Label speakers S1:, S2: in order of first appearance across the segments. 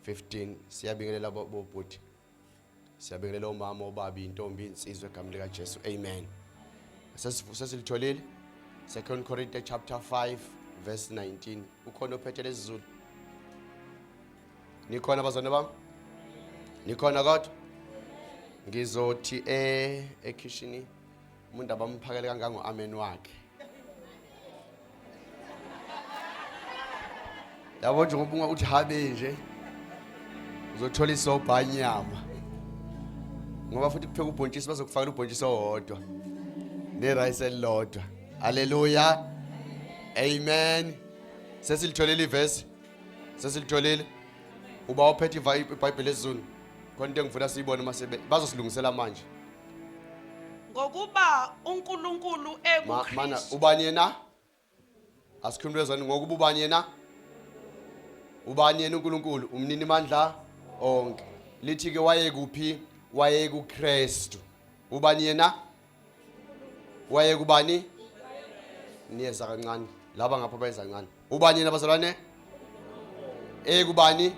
S1: 15. Siyabingelela bobhuti, siyabingelela omama, obaba, intombi, insizwa, egameni lika Jesu. Amen. Sesilitholile 2 Corinthians chapter 5 verse 19. Ukhona ophethe lesizulu? Nikhona bazalwane bami? Nikhona kodwa? Ngizothi e ekhishini umuntu abamphakele kangango amen wakhe. Yabo nje ngoba uthi habe nje uzothola isobha nyama. Ngoba futhi kupheka ubhontshisi, bazokufakela ubhontshisi owodwa ne-rice elilodwa. Haleluya. Amen. Sesilitholile ivesi? Sesilitholile? Uba uphethe iBhayibheli esiZulu. Khona into engifuna siyibone mase bazosilungisela manje.
S2: Ngokuba uNkulunkulu
S1: Mana
S2: ekuKristu.
S1: ubani yena? Asikhulumele zona ngokuba ubani yena? Ubani yena uNkulunkulu? Umnini mandla onke. Lithi ke wayekuphi? WayekuKristu. Ubani yena? Wayekubani? Niyeza kancane. Laba ngapha bayeza kancane. Ubani yena bazalwane? Ekubani?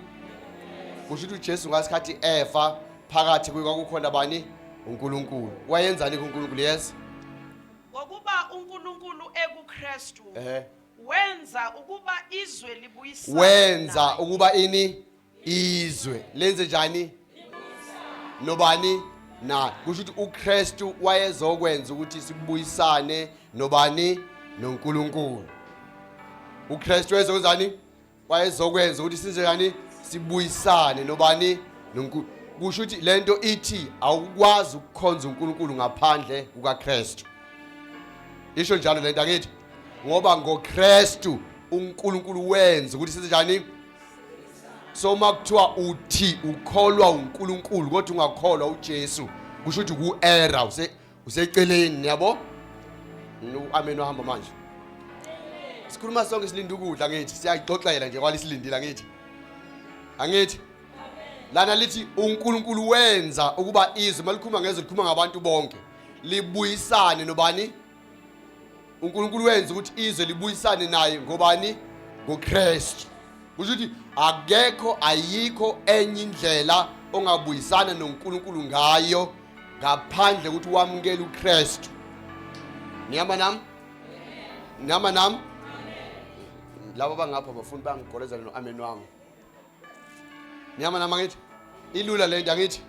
S1: Kusho ukuthi uJesu ngasikhathi efa phakathi kuye kwakukhona bani? UNkulunkulu. Wayenzani kuNkulunkulu? Yes.
S2: Ngokuba uNkulunkulu ekuKristu
S1: Eh.
S2: wenza ukuba izwe libuyisane.
S1: Wenza
S2: naye.
S1: ukuba ini? Izwe lenze njani? Nobani? Na kusho ukuthi uKristu wayezokwenza ukuthi sibuyisane nobani? NoNkulunkulu. uKristu wayezokwenzani? Wayezokwenza ukuthi senze njani? Sibuyisane nobani? NoNkulunkulu. Kusho ukuthi lento ithi awukwazi ukukhonza uNkulunkulu ngaphandle kukaKristu. Isho njalo lento angithi? Ngoba ngoKristu uNkulunkulu wenza ukuthi senze njani? So uma kuthiwa uthi ukholwa uNkulunkulu kodwa ungakholwa uJesu, kusho ukuthi ku-error, useceleni, yabo? Amen. Uhamba manje. Sikhuluma sonke silinde ukudla ngithi, siyayixoxela nje kwali silindile angithi. Angithi? Lana lithi uNkulunkulu wenza ukuba izwe, malikhuluma ngezwe likhuluma ngabantu bonke, libuyisane nobani? uNkulunkulu wenza ukuthi izwe libuyisane naye ngobani? NgoKristu. Kusho ukuthi akekho, ayikho enye indlela ongabuyisana noNkulunkulu ngayo ngaphandle ukuthi wamukele uKristu. Nihamba nami? Nihamba nami? Laba bangapha bafuni bangigolezela no-amen wami. Nihamba nami angithi? Ilula lento angithi?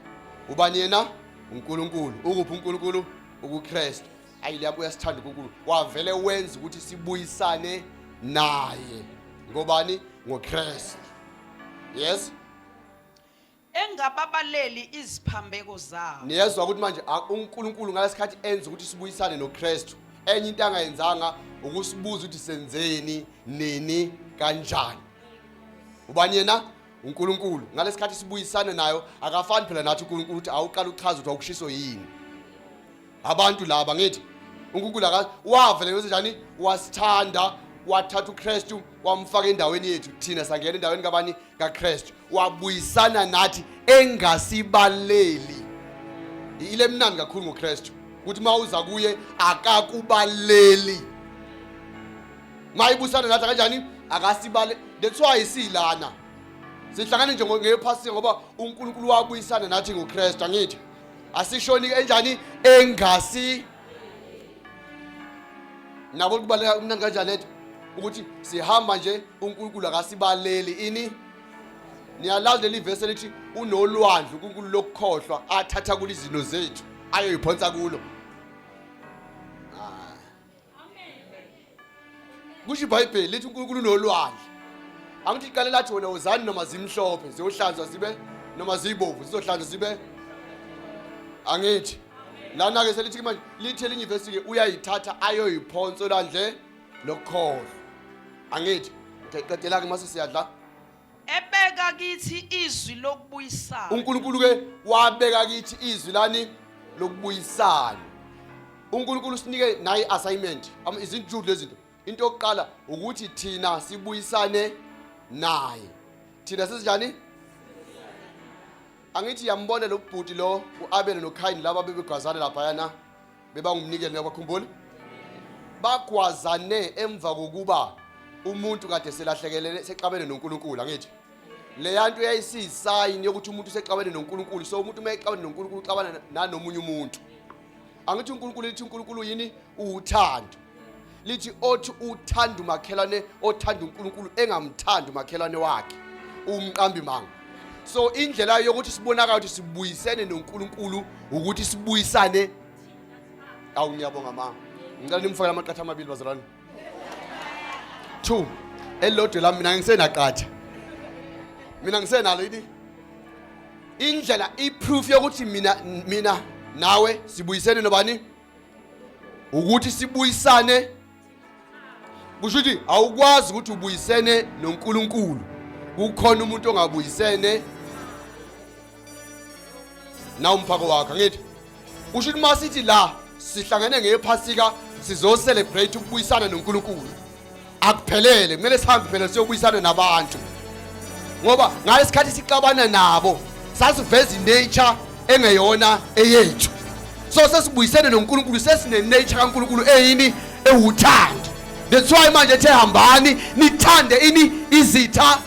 S1: Ubani yena? UNkulunkulu. Ukuphi uNkulunkulu? UkuKristu. Ayi liyabo, uyasithanda uNkulunkulu. Wavele wenza ukuthi sibuyisane naye. Ngobani? NgoKristu. Yes?
S2: Engababaleli iziphambeko zabo.
S1: Niyezwa ukuthi manje uNkulunkulu ngalesikhathi enza ukuthi sibuyisane noKristu, enye into angayenzanga ukusibuza ukuthi senzeni, nini, kanjani. Ubani yena? UNkulunkulu. Ngalesikhathi sibuyisane nayo, akafani phela nathi uNkulunkulu ukuthi awuqala uchaze ukuthi awukushiso yini. Abantu laba ngithi uNkulunkulu aka wavele wenze njani? Wasithanda, wathatha uKristu wamfaka endaweni yethu, thina sangena endaweni kabani? KaKristu. Wabuyisana nathi engasibaleli. Ile mnandi kakhulu ngoKristu ukuthi uma uza kuye akakubaleli. Mayibusana nathi kanjani? Akasibale. That's why silana sihlangane nje ngephasika, ngoba uNkulunkulu wabuyisana nathi ngoKristu angithi? Asishoni enjani? Engasi nabo kubaleka umnandi kanjani lethu ukuthi sihamba nje uNkulunkulu akasibaleli ini. Niyalazi leli verse elithi unolwandle uNkulunkulu lokukhohlwa athatha kulo izinto zethu ayoyiphonsa kulo. Kusho iBhayibheli lithi uNkulunkulu unolwandle. Angithi iqale lathi wena wozani noma zimhlophe ziyohlanzwa zibe, noma zibovu zizohlanzwa zibe, angithi? Lana ke selithi manje, lithi elinye ivesi ke uyayithatha ayoyiphonsa olwandle lokukhohlwa, angithi? Okay, qedela ke mase siyadla.
S2: Ebeka kithi izwi lokubuyisana.
S1: uNkulunkulu ke wabeka kithi izwi lani? Lokubuyisana. uNkulunkulu usinike nayi assignment, izinjudu lezinto. Into yokuqala ukuthi thina sibuyisane naye. Thina sesinjani? Angithi yambona lo bhuti lo uAbel noKain, laba bebegwazana lapha yana bebangumnikelo, niyabakhumbula? Bagwazane emva kokuba umuntu kade selahlekelele, sexabene noNkulunkulu angithi? Leya nto yayisiyisayini yokuthi umuntu usexabene noNkulunkulu. So umuntu uma exabene noNkulunkulu uxabana nanomunye umuntu. Angithi uNkulunkulu lithi uNkulunkulu yini? Uthando. Lithi othi uthanda umakhelwane othanda uNkulunkulu engamthandi umakhelwane wakhe umqambi manga. So indlela yokuthi sibonakala ukuthi sibuyisene noNkulunkulu ukuthi sibuyisane. Awu ngiyabonga mama. Ngicela nimfakele amaqatha amabili bazalwane. 2 elilodwa lami mina ngisenaqatha. Mina ngisenalo yini? Indlela iproof yokuthi mina nawe sibuyisene nobani? Ukuthi sibuyisane kusho ukuthi awukwazi ukuthi ubuyisene noNkulunkulu kukhona umuntu ongabuyisene na umphako wakho angithi kusho ukuthi masithi la sihlangene ngephasika sizo celebrate ukubuyisana noNkulunkulu akuphelele kumele sihambe phela siyobuyisana nabantu ngoba ngalesikhathi sixabana nabo sasiveza inature engeyona eyethu so sesibuyisene noNkulunkulu sesine nature kaNkulunkulu eyini ewuthando that's why manje ethe hambani nithande ini izitha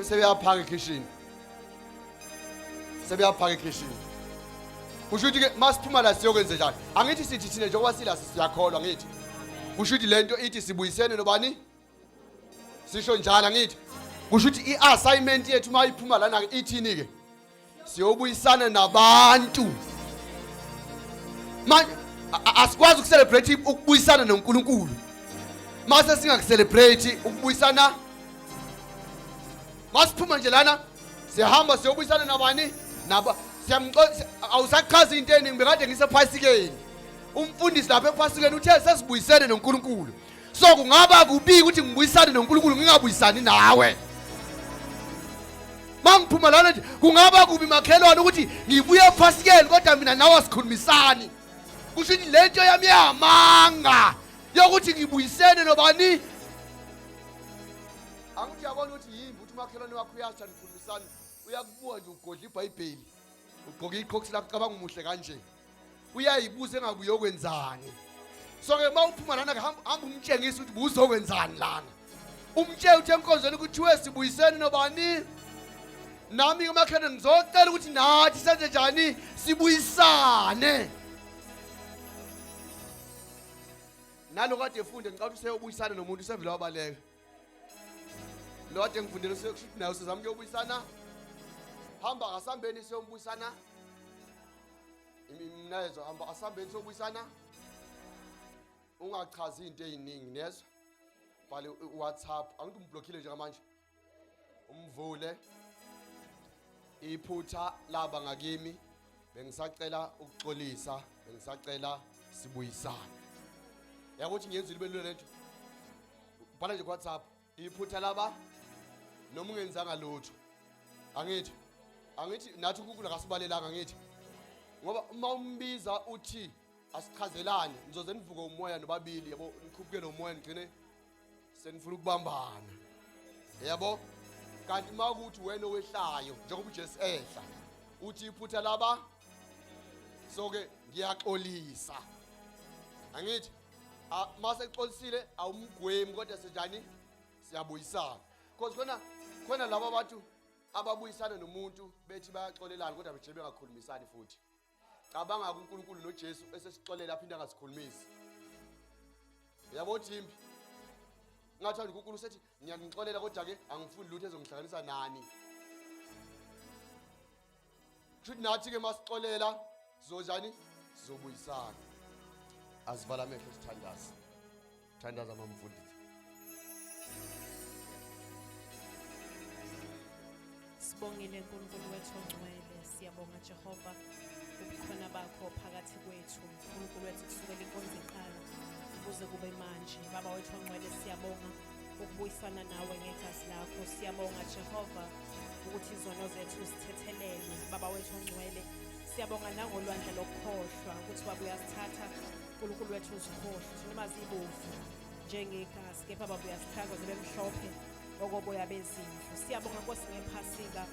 S1: sebeyaphaka ekhishini sebeyaphaka ekhishini kusho ukuthi ke masiphuma la siyokwenze njani angithi sithi thina njengoba sila siyakholwa ngithi kusho ukuthi lento ithi sibuyisene nobani sisho njalo angithi kusho ukuthi i-assignment yethu uma iphuma lana ithini ke siyobuyisana nabantu manje asikwazi ukucelebrate ukubuyisana noNkulunkulu mase singakucelebrate ukubuyisana masiphuma nje lana siyahamba siyobuyisana nabani naba siyamxoxa awusachaza into eningi bekade ngisephasikeni umfundisi lapha ephasikeni uthe sesibuyisene noNkulunkulu so kungaba kubi ukuthi ngibuyisane noNkulunkulu ngingabuyisani nawe mangiphuma lana nje kungaba kubi makhelwane ukuthi ngibuye ephasikeni kodwa mina nawe asikhulumisani kusho ukuthi lento yami yamanga yokuthi ngibuyisene nobani angithi uyabona ukuthi yimbi ukuthi umakhelwane wakho uyasha nikhulumisana uyakubuka nje ugodla ibhayibheli ugqoke iqhoksi lakho cabanga umuhle kanje uyayibuza engabe uyokwenzani so ke uma uphuma lana hamba hamba umtshengise ukuthi buzokwenzani lana umtshele ukuthi enkonzweni kuthiwe sibuyiseni nobani nami umakhelwane ngizocela ukuthi nathi senze njani sibuyisane nalo kade efunde ngicabanga ukuthi useyobuyisana nomuntu usevele wabaleka lo kade ngifundele usho ukuthi naye usezama ukuyobuyisana hamba asambeni siyombuyisana imlayezo hamba asambeni siyobuyisana ungachazi into eziningi nezwa bhale WhatsApp angithi umblockile njengamanje umvule iphutha laba ngakimi bengisacela ukuxolisa bengisacela sibuyisane yakuthi ngiyenzile ibe lula lento bhala nje ku-whatsapp iphutha laba noma ungenzanga lutho angithi angithi nathi uNkulunkulu akasibalelanga angithi ngoba uma umbiza uthi asichazelane nizoze nivuke umoya nobabili yabo nikhuphuke nomoya nigcine senifuna ukubambana yabo kanti uma kuthi wena owehlayo njengoba uJesu ehla uthi iphutha laba so ke ngiyaxolisa angithi mase xolisile awumgwemi kodwa senjani siyabuyisana because khona khona laba abantu ababuyisana nomuntu bethi bayaxolelana kodwa beje bengakhulumisani futhi cabanga kuNkulunkulu noJesu esesixolela aphinde angasikhulumisi yabo Jimbi ngathanda uNkulunkulu sethi ngiyanixolela kodwa ke angifuni lutho ezongihlanganisa nani kusho nathi ke masixolela sizonjani sizobuyisana asivala amehlo sithandaze thandaza mamfundisi
S3: Sibongile uNkulunkulu wethu ongcwele siyabonga Jehova ubukhona bakho phakathi kwethu uNkulunkulu wethu kusukela inkonzo iqala kuze kube manje baba wethu ongcwele siyabonga ukubuyisana nawe ngegazi lakho siyabonga Jehova ukuthi izono zethu zithethelelwe baba wethu ongcwele siyabonga nangolwandle lokukhohlwa ukuthi baba uyasithatha uNkulunkulu wethu uzikhohlwe noma zibovu njengegazi kepha baba uyasithatha zibe mhlophe okoboya bezimvu siyabonga nkosi ngephasika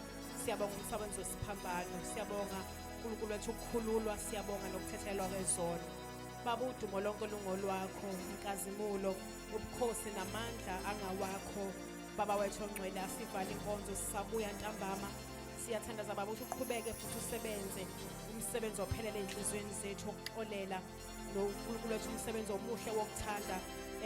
S3: siyabonga umsebenzi wesiphambano siyabonga uNkulunkulu wethu ukukhululwa siyabonga nokuthethelwa kwezono baba udumo lonke lungolwakho inkazimulo Ubukhosi namandla angawakho Baba wethu ongcwele. Asivale inkonzo, sisabuya ntambama. Siyathandaza Baba ukuthi uqhubeke futhi usebenze umsebenzi ophelele ey'nhliziyweni zethu wokuxolela noNkulunkulu wethu, umsebenzi omuhle wokuthanda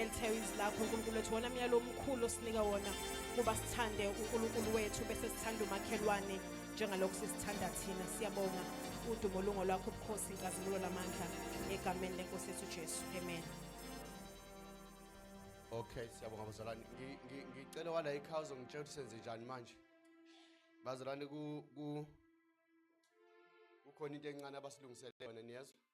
S3: elithe izwi lakho uNkulunkulu wethu, wona myalo omkhulu osinika wona kuba sithande uNkulunkulu wethu bese sithanda umakhelwane njengalokhu sisithanda thina. Siyabonga, udumo lungo lwakho, ubukhosi, inkazimulo lamandla, egameni lenkosi yethu Jesu, amen.
S1: Okay, siyabonga bazalwane. Ngicela wala ekhaya uzongitshela ukuthi senze njani manje. Bazalwane, ku ku kukhona into encane abasilungisele yona, niyezwa?